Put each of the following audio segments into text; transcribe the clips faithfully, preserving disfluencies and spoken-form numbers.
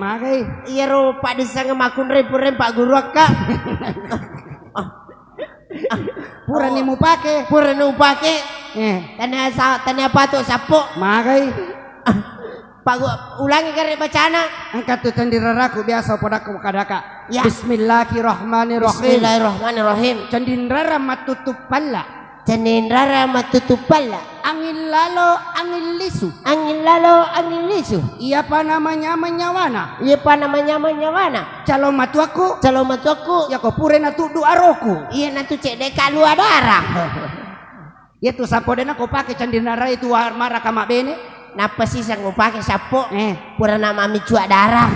Magai. Iyaro paddissengeng makkunrai pureng Pak Guru akka. Purani mupake. Purani mupake. Eh. Tania sa-, tania pato sappo. Magai. Pak Gu-, ulangi kare bacana. Engka tu candi raraku biasa podakku kadaka. Ya. Bismillahirrahmanirrahim. Bismillahirrahmanirrahim. Candi rara mattutup palla. Cenning rara matutu palla. Angin lalo, angin lisu. Angin lalo, angin lisu. Iyapa namanya menyawana. Iyapa namanya menyawana. Calon matuakku. Calon matuakku. Yako pure natuddu aroku. Iya natu cedde kalua darah. Iya tu sapo dena ko pake candi narai tu wa-, mara kama bene. Nappa siseng upake sappo. Eh. Pura nama micua darah.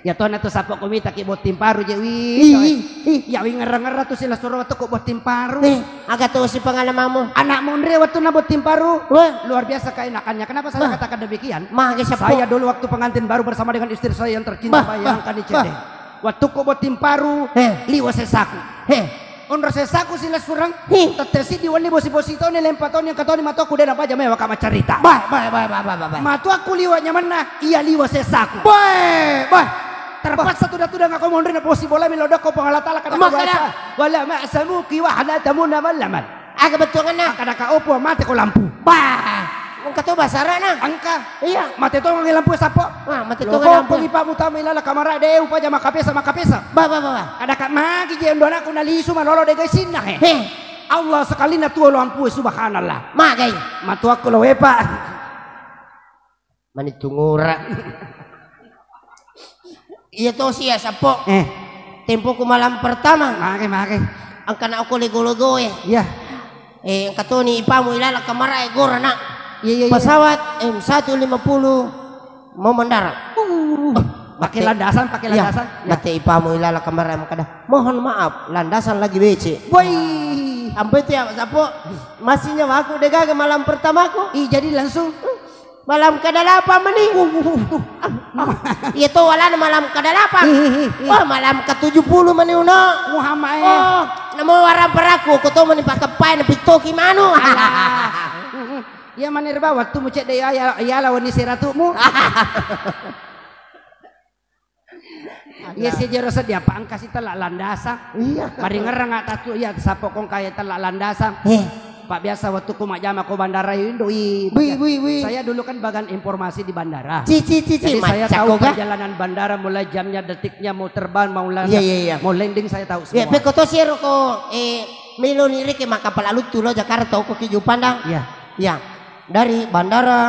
Ya tona tu sappo ko mita ki botting paru je wi. Ih, ih, ih. Ya wi ngerra-ngerra tu sila suro wettu ko botting paru. Eh, aga to si pengalamanmu? Anak monre wettu na botting paru. Wah. Luar biasa keenakannya. Kenapa saya katakan demikian? Mage sappo. Saya dulu waktu pengantin baru bersama dengan istri saya yang tercinta, bayangkan ni cede. Wettu ko botting paru, eh, liwa sesaku. Heh. Onro sesaku silessureng. Hi. Tette siddi wenni bosi-bosi toni, lempa toni, engka toni matuakku de nabaja mewa ka maccarita. Bah, bah, bah. Matuakku liwa nyamanna, iya liwa sesaku. Bah, bah. Terpaksa tuda-tuda ngako monri na bosi bola milo doko Puang Allah Taala kada. Makanya. Wala ma'samuki wa hana tamuna malaman. Aga bettuanganna? Kada ka opo mate ko lampu. Bah. Engka to basarana. Engka. Iya. Mate tongang lampu sappo. Ah, mate tongang lampu. Lokopongi Pak Mutama ilala kamara de upaja makapesa, makapesa. Ba, ba, ba, ba. Ada Kak Magi je ndo anakku nalisu malolo de gaisinna he. He. Allah sekalinya tuo lo ampue, subhanallah. Magai. Matuakku lo wepa. Mani tungura. Iya to sia sappo. Eh. Tempoku malam pertama. Mage, mage. Angkana okko lego-legoe. Iya. Eh, engka toni ipamu ilala kamarae gora, Nak. Iya, iya, iya. Pesawat M satu lima puluh mau mendarat. Uh, pakai landasan, pakai landasan. Ya. Mate ipamu ilala kamarae makkada, "Mohon maaf, landasan lagi becek." Woi. Ampe tu ya, sappo. Masih nyawaku de gaga malam pertamaku. Ih, jadi langsung. Malam kedelapan meni. Iya to walana malam kedelapan. Ih, ih, ih, ih. Wah, malam ketujuh puluh meni uno. Muhammad, eh. Oh, namo warang peraku, ko to meni pakeppai na pittoki manu. Alah. Iya mani reba wettu mu cedde iya, iya, iya lawan isi ratumu. Iya, si jero sedia apa engka si tella landasang. Iya. Maringerrang tatu iya sappo kong kaya tella landasang. Eh. Pak biasa waktu ku majjama ko bandara indo i. Bui, bui, bui. Saya dulu kan bagan informasi di bandara. Ci, ci, ci, ci. Jadi saya tahu perjalanan bandara mulai jamnya, detiknya, mau terbang, mau landas, iya, iya, iya, mau landing saya tahu semua. Iya, pekko to siro ko, eh, melo ni reke makkapala luttu lo Jakarta ko ki Juanda. Iya. Iya. Dari Bandara,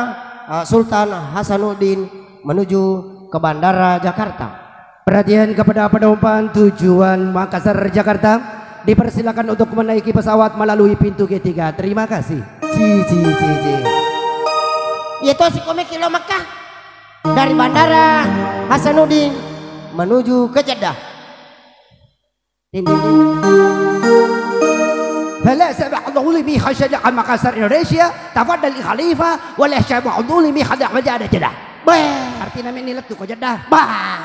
eh, Sultan Hasanuddin menuju ke Bandara Jakarta. Perhatian kepada penumpang tujuan Makassar, Jakarta, dipersilakan untuk menaiki pesawat melalui pintu G tiga. Terima kasih. Ci, ci, ci, ci. Iya to, sikomeki lo Makkah. Dari Bandara Hasanuddin menuju ke Jeddah. Ding, ding, ding. Fala sabah dhulimi khasyadah Makassar, Indonesia. Tafadhal Khalifah, wala sabah dhulimi khasyadah Majadah Jeddah. Bah. Artinya ini lettu ko Jeddah. Bah.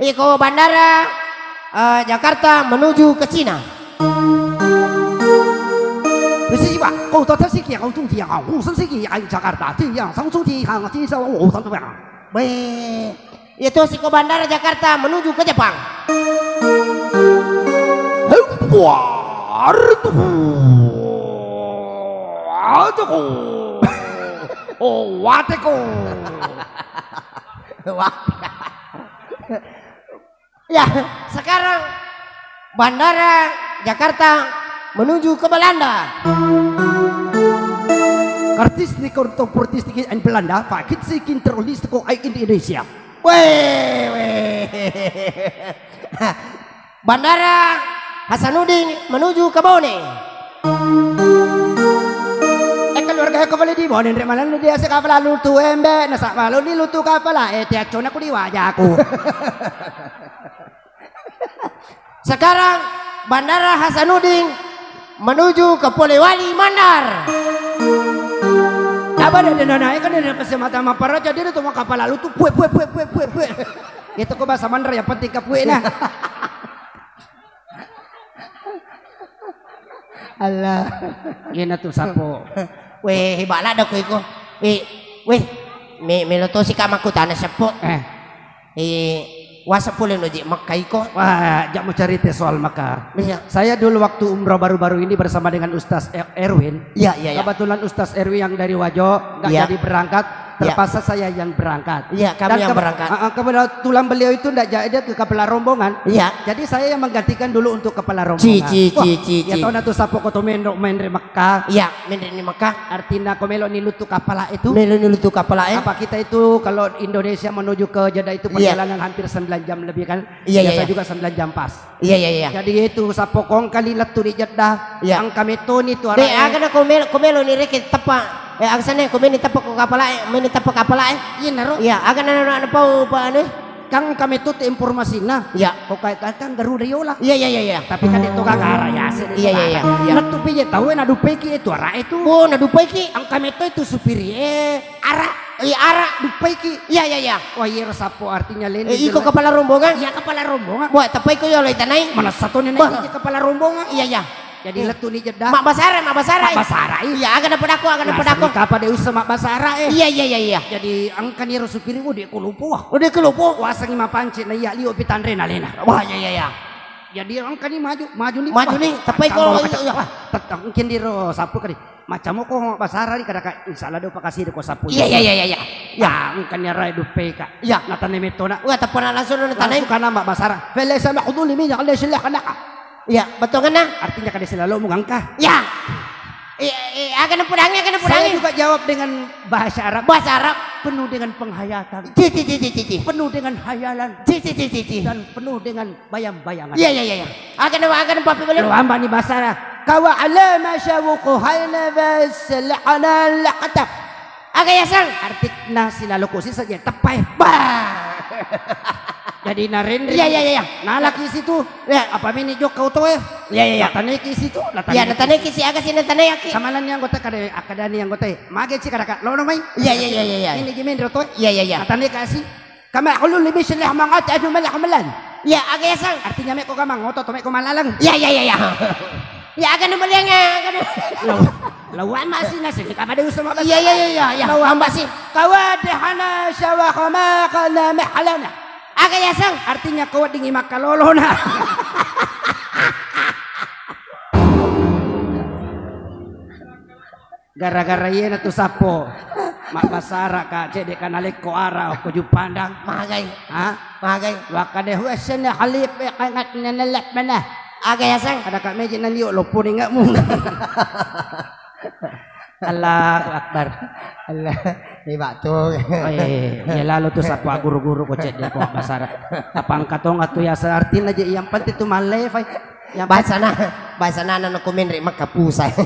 Iko bandara, eh, Jakarta menuju ke Cina. Besi, Pak. Kau tak siki, kau tung tiang, kau siki, ai Jakarta, tiang, sang sung ti, hang, ti, sa, oh, sang tu, Pak. Beh. Iya to, siko bandara Jakarta menuju ke Jepang. Hempar tuh. Aduh. Oh, wateko. Wah. Ya, sekarang bandara Jakarta menuju ke Belanda. Kartis ni korto portis dikit ain Belanda, pakit sikin terolistiko ain Indonesia. Weh, weh. Bandara Hasanuddin menuju ke Bone. Eh, keluarga ko bali di Bone, nre malan dia seka pala lutu embe, nasa malu di lutu kapala, eh, tiacona ku di wajaku. Sekarang Bandara Hasanuddin menuju ke Polewali Mandar. Apa dia, dia naik kan dia pasti mata mapara jadi dia tuh mau kapal lalu tuh pue, pue, pue. Itu kok bahasa Mandar yang penting ke pue nah. Allah. Iya na tu sapo. Weh, hebat lah dah kau iko. Weh, weh. Me-, melo tosi ka makkutana seppo. Eh. Eh, wasa pole no je Mekka iko. Wah, jak mau cerita soal Mekah. Iya. Saya dulu waktu umroh baru-baru ini bersama dengan Ustaz Er-, Erwin. Iya, iya, iya. Kebetulan Ustaz Erwin yang dari Wajo nggak Iya. jadi berangkat, Iya. terpaksa saya yang berangkat. Iya, kami Dan yang kebe-, berangkat. eh, eh, kebetulan beliau itu nggak jadi ke kepala rombongan. Iya. Jadi saya yang menggantikan dulu untuk kepala Ci, rombongan. ci, Wah, ci, ci, ya ci. Tahu na tu sappo ko to menro main ri Mekah. Iya, menre ni Mekah. Artinya ko melo ni lutu kapala itu. Melo ni lutu kapala, eh. Apa kita itu kalau Indonesia menuju ke Jeddah itu Iya. perjalanan hampir sembilan jam lebih kan? Iya, iya, Biasa iya. juga sembilan jam pas. Iya, iya, iya. Jadi itu sappo ko engka ni lettu di Jeddah. Iya. Engka metto ni tu Dek, arane. Aga na ko melo, ko melo ni reke teppa. Eh, aga sana ko meni teppa ko kapala, eh, meni teppa kapala, eh. Iya, naro. Iya, aga na, na, na pau pa anu. Kan kami tu tu informasinya. Iya. Kok kayak kan, kan Garuda yola. Iya, iya, iya, iya. Tapi kan itu kan arah ya sih. Iya, iya, iya, iya. Lettu pije tahu na dupaiki itu arah itu. Oh, na dupaiki. Engka metto itu supiri eh arah. Iya, arah. Dupaiki. Iya, iya, iya. Wah, iya sappo artinya lain Eh, iko jelas. Kepala rombongan. Iya, kepala rombongan. Wah, tepai ko yolo itanai. Mana satu nenek Bah. Kepala rombongan. Iya, iya. Jadi lettu ni Jeddah. Mabbasara, mabbasara. Mabbasara, iya. Iya, aga na padako, aga na padako. Kapa de usa mabbasara, eh. Iya, iya, iya, iya. Jadi engka ni ro supiri, oh, de ko lupo, wah. Oh, de ko lupo. Wasangi mapanci na iya lio pitanre na lena. Wah, iya, iya, iya. Jadi engka ni maju, maju ni. Maju ni, tepai ko, iya, iya. Wah, tetang mungkin di ro sapu kali. Macam ko mabbasara ni kadaka, insya Allah do pakasi de ko sapu. Iya, iya, iya, iya, iya. Ya, engka ni rai dupe ka. Iya. Natane metona. Wah, tepona langsung na tanai. Langsung kana mabbasara. Fele sama kuduli minyak le silahkan. Iya, betongenna. Artinya kada selalu mengangka. Iya. Eh, eh, aga na pudangi, aga na pudangi. Saya juga jawab dengan bahasa Arab. Bahasa Arab. Penuh dengan penghayatan. Ci, ci, ci, ci, ci, ci. Penuh dengan hayalan. Ci, ci, ci, ci, ci. Dan penuh dengan bayang-bayangan. Iya, iya, iya, iya. Aga na, aga na papi balik. Lo amba ni bahasa. Kawa alama syawuku hayna bas la'ana laqata. Aga yaseng? Artikna silalo ko sisa je teppai. Bah. Jadi narenri. Iya, iya, iya, iya. Nalaki situ. Iya. Apa mini jokka otoe? Iya, iya, iya. Nataneki situ, nataneki. Iya, nataneki si aga si nataneki. Kamalan ni anggota kada, akkadani anggota. Mage ci kadaka, lono mai. Iya, iya, iya, iya, iya. Ini gimen roto. Iya, iya, iya. Nataneka si. Kama ulul libi silih mangat aju malah kamalan. Iya, aga yaseng? Artinya meko kamang oto to meko malaleng. Iya, iya, iya, iya. Ya, aga na maliang, aga na. Lawa, lawa masih nasi, apa dia usah makan? Iya, iya, iya, iya, iya. Lawa. Hamba sih. Kawadihana syawakama kana mahalana. Aga yaseng? Artinya kau dingin makalolona. Gara-gara iyena tu sappo. Mabbasara ka, cedde ka nalekko ara okko Juppandang. Magai. Ha? Magai. Wakade huassana halip kangat nanalak mana. Aga yaseng? Ada ka meje nalio loppo ningamu. Allahu Akbar. Allah. Ni batu. Oh, iya, iya, iya. Iya, lalu tu sappo guru-guru ko cedde ko mabbasara. Apa engka tong atu yaseng artina je yang penting tu mallefai. Yang Bahasana, bahasana nana komen ri Makkah pusat.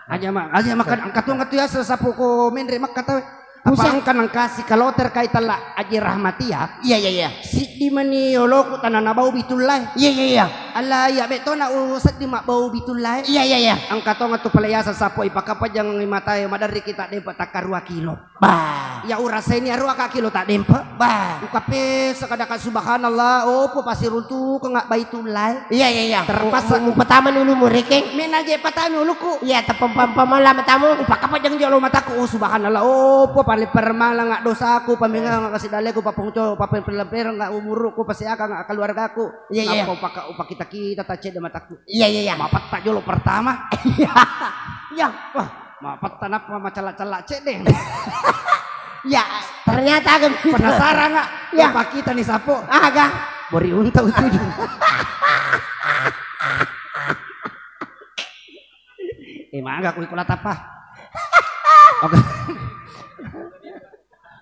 Aja ma, aja makan angkat tu, angkat tu ya, sasapu ko menre Makkah tau. Apa Pusat. Angkan angkasi kaloter kai tella Aji Rahmatia? Iya, iya, iya. Siddi mani oloku tanana bau bitullai. Iya, iya, iya. Alla iya betona u seddi mabbau bitullai. Iya, iya, iya. Angkat tong tu pale yasa sapu ipakapajang matae maderri kita depa takkarua kilo. Bah. Ya urasaini aruaka kilo taddempe. Bah. Ukapesa kadaka subhanallah, opo pasiruntukeng Baitullae. Iya, iya, iya. Terpaksa. Mu-, mu-, mupatama ulu murekeng. Mena je patami uluku. Iya, tepeng-peng-peng mala matamu. Upakapajang jolo mataku, oh subhanallah, opo pale permalanga dosaku, pamengang kasi daleku, papungco, papen pelempereng umuruku, pasiakang keluargaku. Iya, iya. Apa upaka-, upakita-kita tacedde mataku. Iya, iya, iya. Mapetta jolo pertama. Iya. Iya. Wah, mapetta nappa macella-cella cedde. Ya, ternyata aga. Penasaran nggak? Ya. Apa kita nih sapo? Aga. Bori unta utuju. Eh, maga aku ikola tapa. Oke.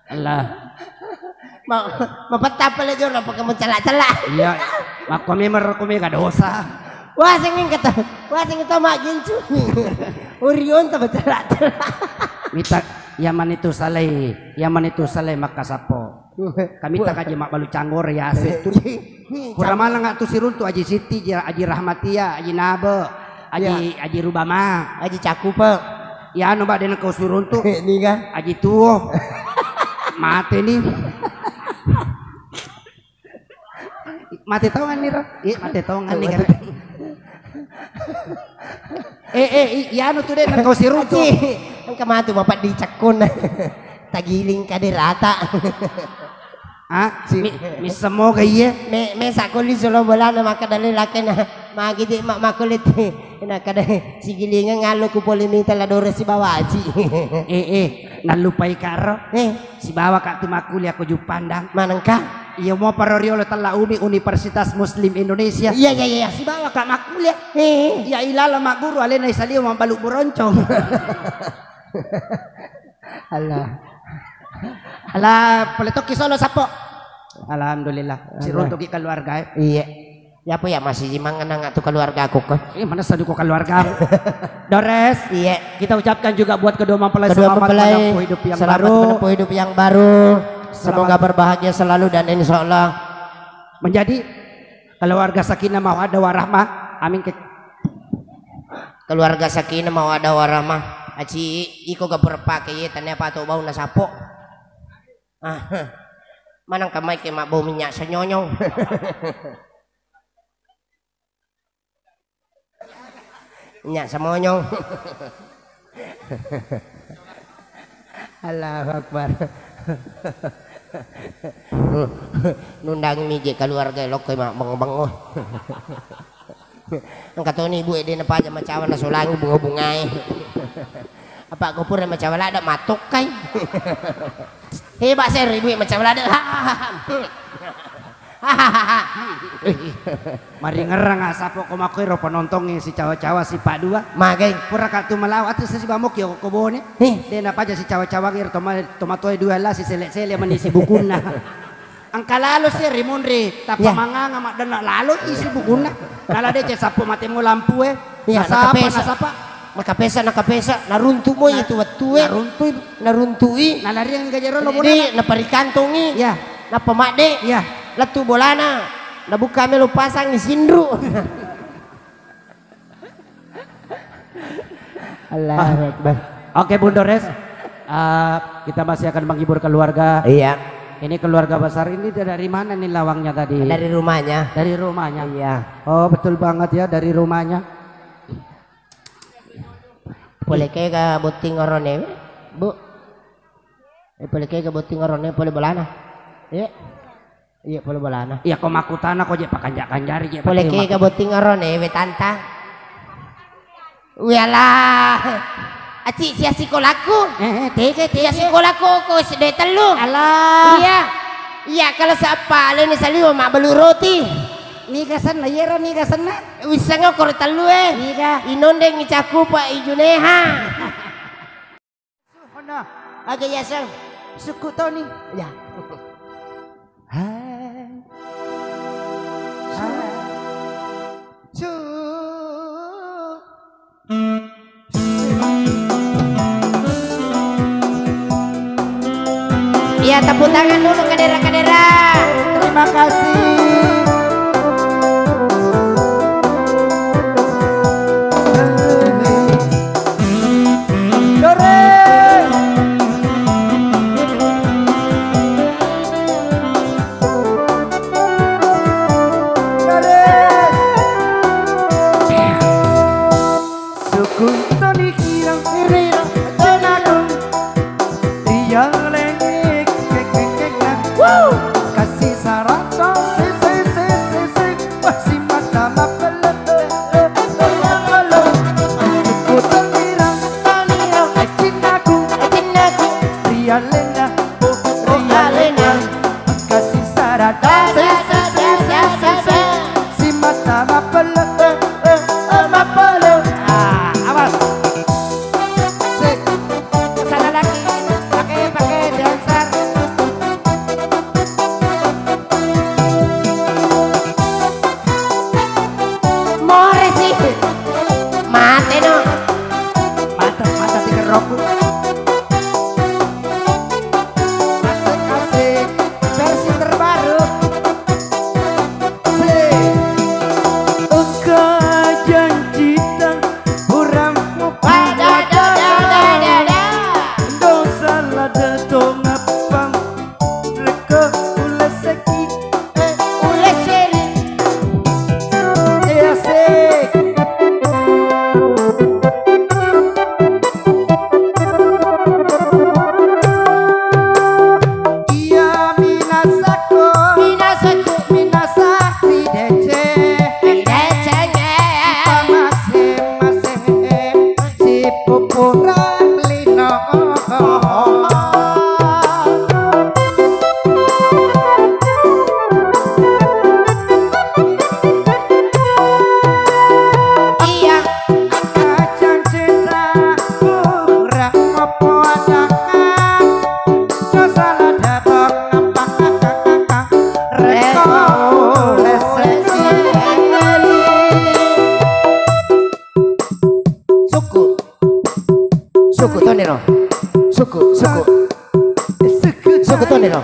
Allah. Ma-, mapetta pale jolo pake macella-cella. Iya, makko memang ko mega dosa. Wah, sengeng kata. Wah, sengeng to majincu. Urion to macella-cella. Mita, iya manitu salai, iya manitu salai makkasappo. Kami tak aja mak balu canggor ya, ase tu. Pura malang tu siruntu Aji Siti, Aji, Aji Rahmatia, Aji Nabe, Aji, Aji Rubama. Aji Cakupe. Ya anu bak dena kau siruntu. Ni kan? Aji Tuo. Mate ni. Mate tongan ni ro. Eh, mate tongan ni kan. Eh, eh, i-, ya anu tu dena kau siruntu. Aji, engka matu bapak dicakkon. Tagiling kade rata. Ah, si mi, misseng moga iye. Me, me sakoli solo bolana makkeda le lakena. Magi de ma, makkulle te. Nakkeda sigilingeng allo ku pole mita la dore sibawa aji. Eh, eh, nallupai karo. Eh. Sibawa ka tu makkuli ako Juppandang. Manengka? Iya mo paro riolo tella umi Universitas Muslim Indonesia. Iya, iya, iya. Sibawa ka makkuli. Eh. Iya ilala magguru alena isalio mabbalu buroncong. Allah. Allah, pole tokki solo sappo. Alhamdulillah. Allah. Siruntuki keluarga, eh. Iya. Yapa ya masih mangenang tu keluarga aku kan? Eh, mana sadu ko keluarga? Dores. Iya. Kita ucapkan juga buat kedua mempelai kedua selamat mempelai, menempuh hidup yang selamat baru. Menempuh hidup yang baru. Semoga selamat berbahagia selalu dan insya Allah menjadi keluarga sakinah mawaddah warahmah. Amin. Ke keluarga sakinah mawaddah warahmah. Aci iko gapura pake ye tania pato bau na sapo. Ah, manang kamai ke mabbau minyak sanyonyong. Minyak samonyong. Allahu Akbar. Nundangi mije keluarga lokko mabbengong-bengong. Engka toni ibu e de napaja macawa nasolangi bunga-bungae. Apa ko pura macawa ladde matokkai. Hebat ser ibu e macawa ladde. Maringerrang asappo ko makkoiro penontongnge si cawa-cawa si Pak Dua. Magai. Pura ka tu malawa atu sesi bamok yo ko bone. Heh. De napaja si cawa-cawa ngir toma tomatoe dua la si sele-sele meni si bukunna. Engka lalo si rimunri tappa manganga maddenna lalo isi bukunna. Nala deceng sappo matemo lampue. Iya, nasapa, nakapesa. Nasapa? Nakapesa, nakapesa, naruntu moi itu wettue. Naruntui. Naruntui. Nalariang gajero lo bolana. Naparikantongi. Iya. Nappa madde. Iya. Lettu bolana. Nabukka melo pasangi sinru. Allahu Akbar. Oke, Bung Dores. Eh, kita masih akan menghibur keluarga. Iya. Ini keluarga besar ini dari mana nih lawangnya tadi? Dari rumahnya. Dari rumahnya. Iya. Oh, betul banget ya, dari rumahnya. Pole ke ga botting orone, Bu? Eh, pole ke ga botting orone, pole bolana. Iya. Iya, pole bolana. Iya, ko makkutana ko je pakanja-kanjari je. Pole ke ga botting orone, we tanta. Wialah. Aci sia sikolaku. Eh, eh, tege, tege. Sia sikolaku ko sedde tellu. Alah. Iya. Iya, kalau sappa aleni saliwa mabbalu roti. Niga senna, iyero niga senna? Wissengnga koro tellu e. Niga? Inondeng icakupa ijuneha. Honna, aga yaseng? Sukku Toni. Ya. Hai. Hai. Su. Iya, tepuk tangan dulu, kadera-kadera. Terima kasih. Dore. Dore. Sukku Toni kirang, kirang, tenadong. Iya lengek, kek, kek, kek, kek. Woo! Kasih sarato, si, si, si, si, si. Wah, si mata mapele, eh, eh, eh, mapele. Sukku Toni kirang, kirang, eh, cinnaku, eh, cinnaku. Rialena, oh, oh, rialena. Kasih sarato, si, si, si, si, si, si. Si mata mapele, eh, eh, eh, mapele. Ah, awas. Sik. Sana lagi. Pakai, pakai dancer. More sih. Mate no. Mantap, mantap tiga rokok. Asik, asik. Versi terbaru. Sik. Engka janjita urang mupada. Dosa lada tongappang rekko ulesseki. Eh, ulesseri. Eh, asik. Suku, suku. Suku Toniro.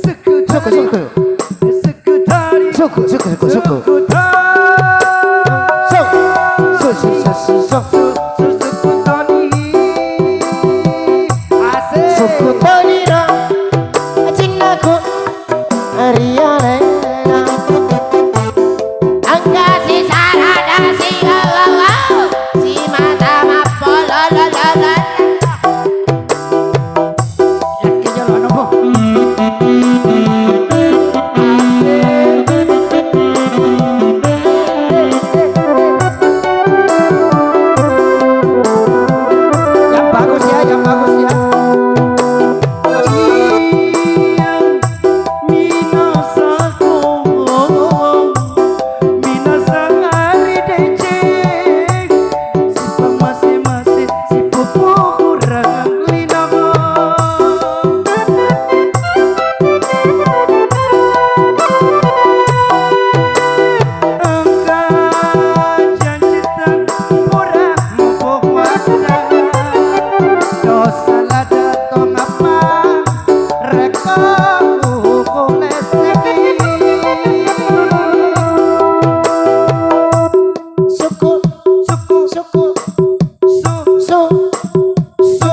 Suku, suku. Suku, suku, suku, suku. Su, su, su, su, su, su. Suku Toniro. Cinnaku. Rialena. Engka sisarada si, oh, oh, oh, simata mappolo, lo, lo, lo. Yakke jolo anu po. Yang bagus ya, yang bagus ya. Minasako, minasang ari deceng, sipamase-mase, sipupu kurang linomo. Engka janji tang pura mupohuang, dosa lada tongapa. Rekko ukuleseki. Suku, suku, suku, su, su, su,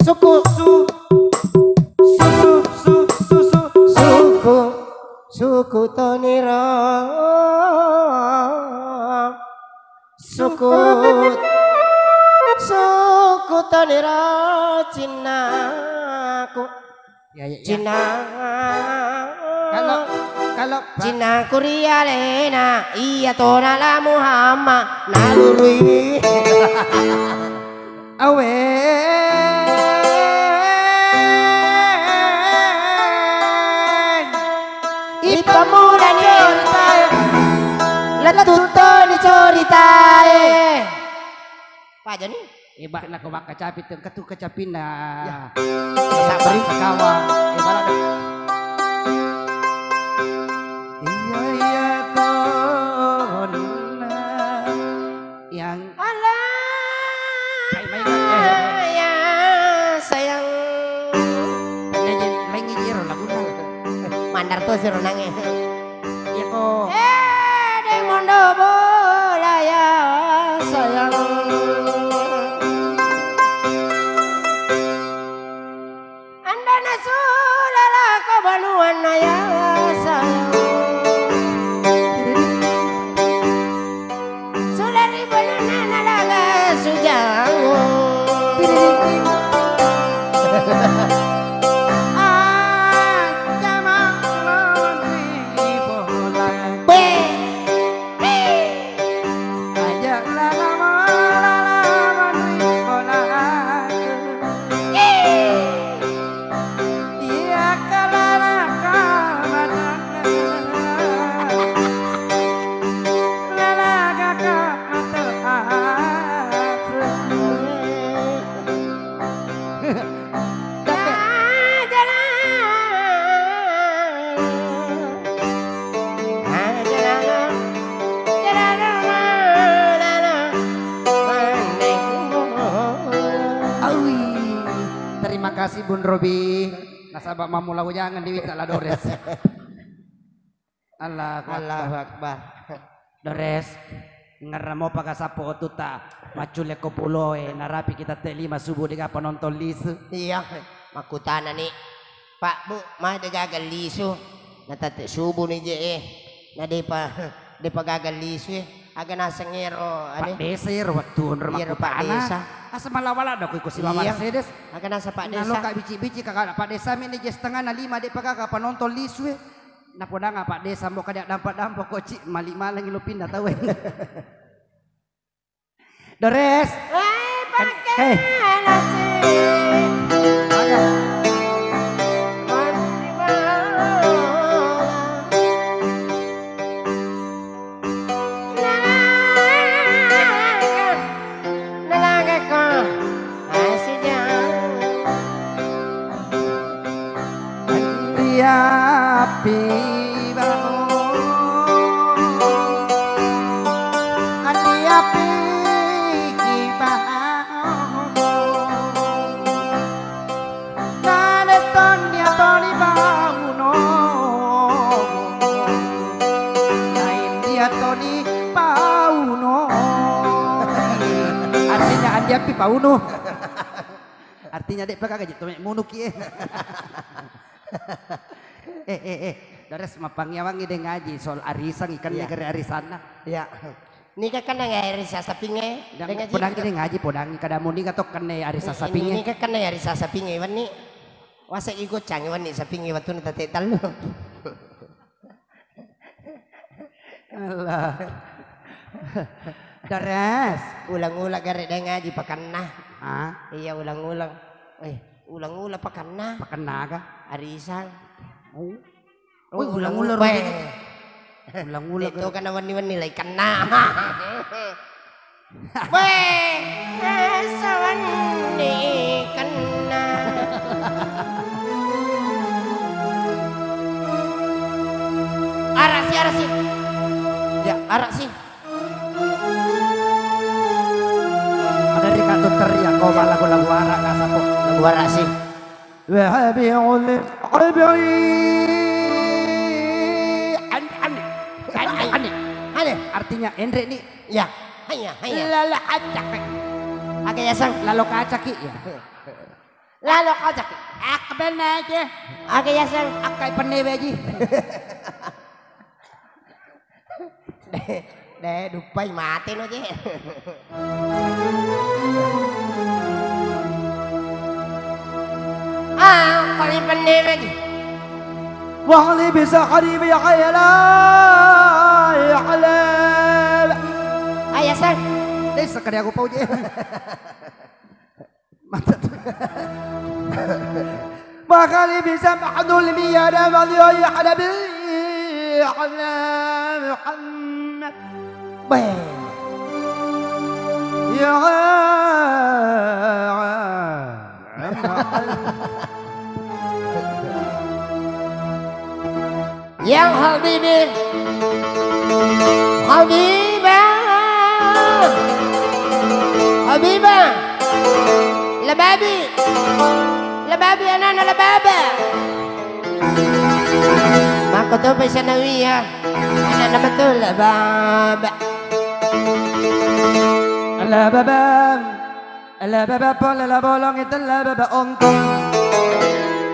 suku, su, su, su, su, su, su, suku, suku Toniro. Suku, suku Toniro cinnaku. Ya, ya, ya. Cinna. Kalau, kalau, Pak. Cinnaku rialena, iya tona la Muhammad nalurui. Awe. Ipammulani ceritae. Lettuttoni ceritae. Pajani. Eba'na ko makkacapi, tengka tu kacapinna. Ya. Sabri. Kawa. Ebala. Iya, iya, tonna. Yang Allah. Main, main, eh. Ya sayang. Main, main, main, main, main, main. Mandar to si Ronange. Iya ko. Eh, de mondo bola ya sayang. Anda nasula lako banuanna ya sayang. Sulari banana nalaga sujango. Aja maklon di bola. Be. Aja lala lala di bola. Iya kalana kamanang. Lala gaka. Awi. Terima kasih Bun Robi. Nasaba mammula ujangan di wita la Dores. Allahu Akbar. Allahu Akbar. Dores, ngerra mopa ka sappo otuta, macculle ko puloe, narapi kita te lima subuh de gaga panontong lisu. Iya, makkutanani, Pak, Bu, ma de gaga lisu? Na tette subuh ni je e, na depa, depa gaga lisu e. Aga naseng ero, ane? Pak Desa ero wettu onro makkutana. Asa mala-mala dako iko sibawa Mercedes. Aga naseng Pak Desa? Naloka bici-bici ka Pak Desa, meni je setengah na lima, depa gaga panontong lisu e. Napodanga Pak Desa, mbo kada dampa-dampa ko ci, mali malengi lo pinna tau e. Dores. Wai, eh, pakai nasi. Pakai. Mandi malam. Nalaga, nalaga ko. Asijang. Andi api bau. Andi api kibau. Pauno. Artinya, andi appi pauno. Artinya, de'pa gaga je to me' munuki, eh. Eh, eh, eh. Dares, mappangiawangngi deng ngaji soal arisan, ikan. Iya. Negeri arisanna. Iya. Nika kan deng ari sasapingnge, deng ngaji. Podangngi deng ngaji, podangngi. Kada muni gato kan ari sasapingnge. Nika kan ari sasapingnge, wenni. Wase' i gocang, wenni sapingnge, wattunna tette' tellu. Allah. Dares. Ulang-ulang gare' deng ngaji pakanna. Ah? Iya, ulang-ulang. Eh, ulang-ulang pakanna. Pakanna aga? Arisan. Oh. Oh, ulang-ulang. Ulang-ulang. Itu kan wenni-wenni lai kenna. Weh, asa wenni kenna. Arasi, arasi. Ya, arasi. Ada di kartu teriak, kau malah lagu-lagu Arab, nggak sapa. Lagu Arab sih. Wahabi, wahabi. Ane, ane. Ane, ane. Ane. Artinya, enre' ni. Ya. Hanya, hanya. Lala acak. Aga yaseng. Lalo kacaki, ya. Lalo kacaki. Ak benaje. Aga yaseng. Akkai penewe ji. De, de, duppai mate no je. Ah, kali penne lagi. Wah, li bisa kali bi khayala, ya halal. Ayah, sang. Desa kali aku pau je. Mata tu. Makali bisa mahdul miyada wali ya hadabi ala Muhammad. Beh. Ya. Yang habibi, habibah, habibah, lababi, lababi anana lababa. Makko topa sanawiyah, anana betul lababa. Lababa. Ele bebe pole la bolong itu le bebe ontong.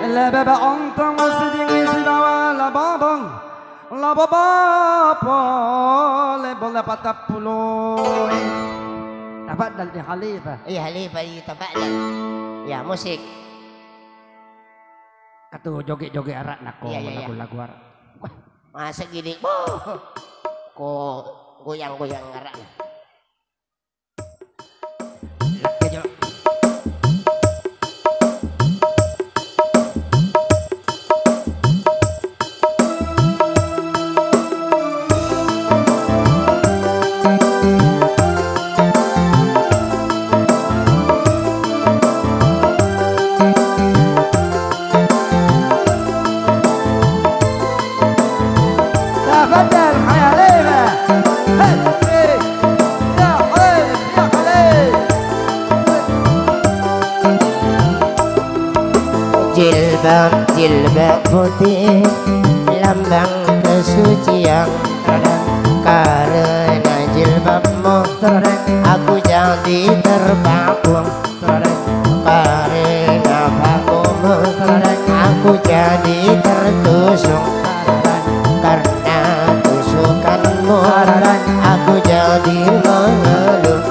Ele bebe ontong masih dingin sibawa la bobong. La baba pole bola patappulo. Tafaddal di Khalifah. Iya, Khalifah, iya, tafaddal. Ya, musik. Katu joget-joget arak nako. Iya, iya, iya. Lagu-lagu arak. Wah, masa gini. Boh. Ko goyang-goyang arak. Tafadhal, Khalifah. Hei, hei. Ya, hei, ya, hei. Jilbab, jilbab putih, lambang kesucian. Karena jilbabmu, aku jadi terpaku. Karena pakumu, aku jadi tertusuk. Karena tusukanmu, aku jadi mengeluh.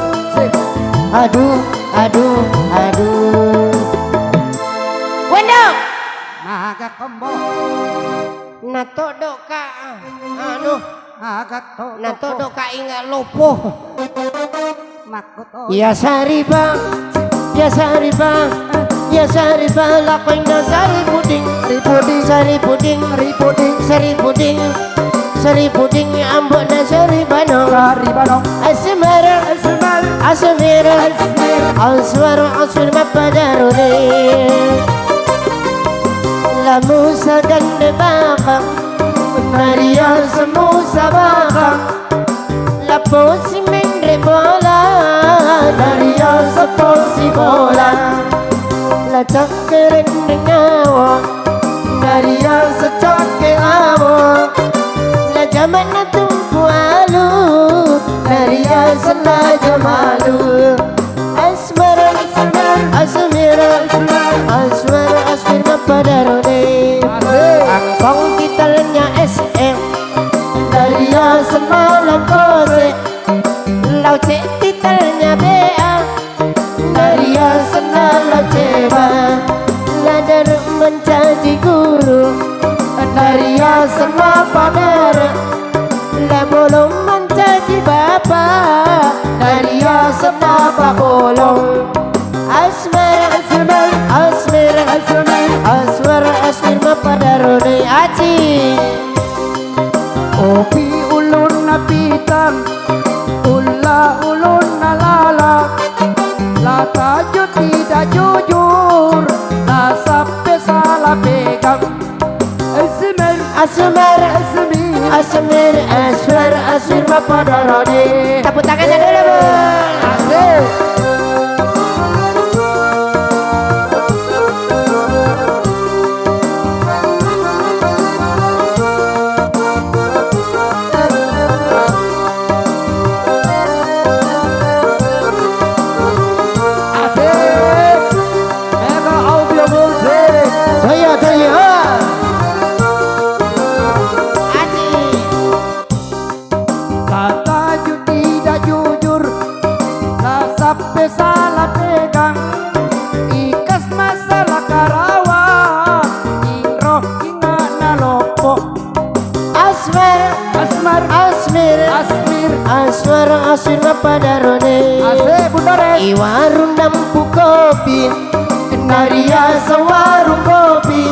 Aduh, aduh, aduh. Wendo. Maga kombo. Natodo ka, anu. Aga to. Natodo ka inga lopo. Makkuto. Ya sariba, ya sariba, ya sariba, lakoinna sari puding. Ripuding. Sari puding. Ripuding. Sari puding. Sari puding, ambona sari banong. Sari banong. Asmara. Asmara. Asmara. Asmara. Asmara, asmara, mapadaruni. Lamusa gande bakang. Nariaseng Musa bakang, lappo si menre bola, nariaseng posi bola, la cakkereng nyawa, nariaseng cakke awa, la jamanna tumpu alu, naria Senna Jamalu. Asmara, Asmara, Asmara, Asmara mappadarone. Asik. Angkong titelnya S M. Nariasenna Langkose. Lauce titelnya B A. Nariasenna Lauce ba. Ladar mencaci guru. Nariasenna Padara. La bolong mancaji bapa, nariasenna pabolong. Asmar, Asmar, Asmir, Asmir, Asmar, Asmir mappadarone aci. Opi ulunna pitang, ulla ulunna lala, la taju tidak jujur, la sappe salah pegang. Asmir, Asmar, Asmir, Asmir, Asmar, Asmir mappadarone. Tepuk tangannya dulu, Bu. Asik. Asik. Mega Audio Music. Jaya, jaya. Aji. Kata ju-, tidak jujur, la sappe salah pegang, ikas masalah karawa, inro ingana loppo. Asmar, Asmar, Asmir, Asmir, Asmar, Asmir mappadarone. Asik, Bunda Res. Iwarung dampu kopi, nariaseng warung kopi.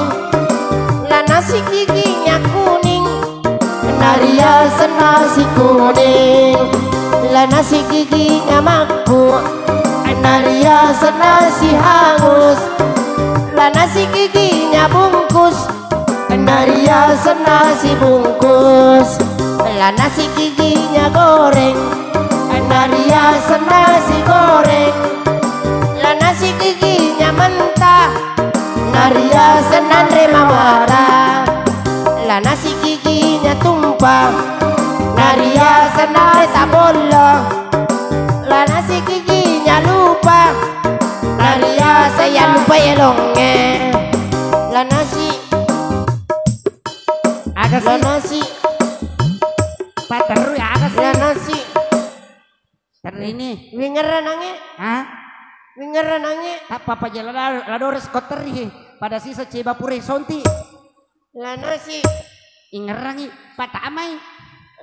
La nasi giginya kuning, nariaseng nasi kuning. La nasi giginya makku, nariaseng nasi hangus. La nasi giginya bungkus, nariaseng nasi bungkus. La nasi giginya goreng, nariaseng nasi goreng. La nasi giginya mentah, nariaseng nanre mawara. La nasi giginya tumpah, nariaseng nanre tabolla. La nasi giginya lupa, nariaseng yang lupa elonge. La nasi Aga sih? La nasi. Paterru aga sih? La nasi. Terrini. Wingerra nange? Hah? Wingerra nange? Tappa pajela la, la dores kotteri. Pada sisa ceba pure sonti. La nasi. Ingerrangi. Patamai.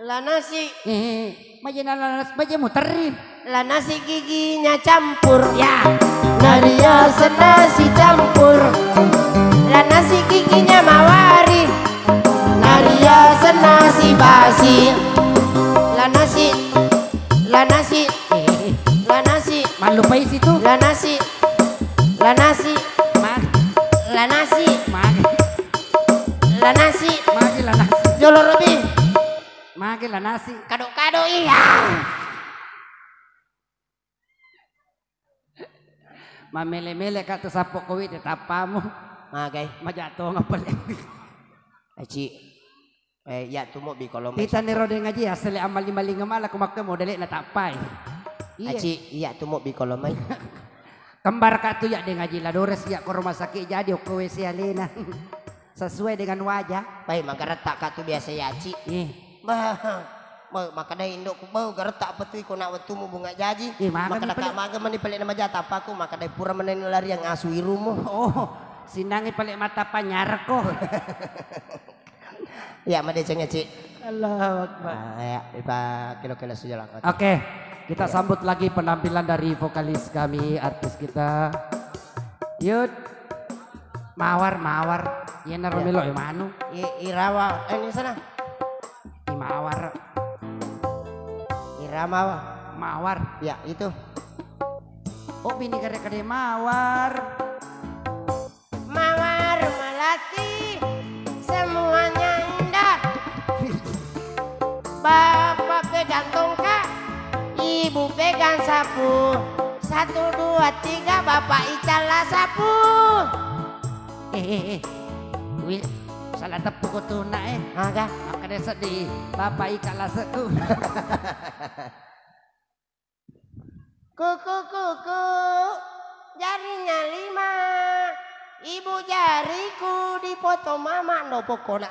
La nasi. Eh, majena la nasi, maje muterri. La nasi giginya campur. Ya. Nariaseng nasi campur. La nasi giginya mawari. Nariaseng nasi basi. La nasi, la nasi, la nasi. Mallupai situ. La nasi, la nasi. Mag- La nasi. Mag- La nasi. Magi la nasi. Jolo robi. Magi la nasi. Kado-kado iya. Mamele-mele ka tu sappo kowi te tappamu. Magai. Maja tonga pale. Aci. Eh, iya tu mobbi kolomai. Tita nero de ngaji asale amali-malinga mala ko makka modele na tappai. Iya. Aci, iya tu mobbi kolomai. Kembar ka tu ya de ngaji la dores ya ko rumah sakit jadi okko W C alena. Sesuai dengan wajah. Pai, magaretta ka tu biasa ya, Ci. Ih. Bah, ma-, makkedai indokku, "Bau, garetta apa tu iko nak wettumu bunga jaji?" Ih, maga mi Makkeda, pale. "Ka maga mani pale na majata apa aku?" Makkedai, "Pura menani lari yang asu irumu." Oh, sinangi pale mata panyarko. Ya, madeceng ya, Ci. Allahu Akbar. Ah, ya, ipa kilo-kilo sujud langkah. Oke, kita Ya. sambut lagi penampilan dari vokalis kami, artis kita. Yud. Mawar, mawar. Yenaro Iya. melo e manu. I-, irawa, eh, ini sana. I mawar. Irama wa? Mawar. Ya, itu. Oh, bini kare-kare mawar. Mawar melati, semuanya indah. Bapak pegang tongkat, ibu pegang sapu. Satu, dua, tiga, bapak ical lah sapu. Eh, eh, eh. Wi, salah teppu ko tuna, eh. Aga? Makkeda seddi, bapak ical lah seku. Kuku, kuku, jarinya lima, ibu jariku dipotong mama no pokona.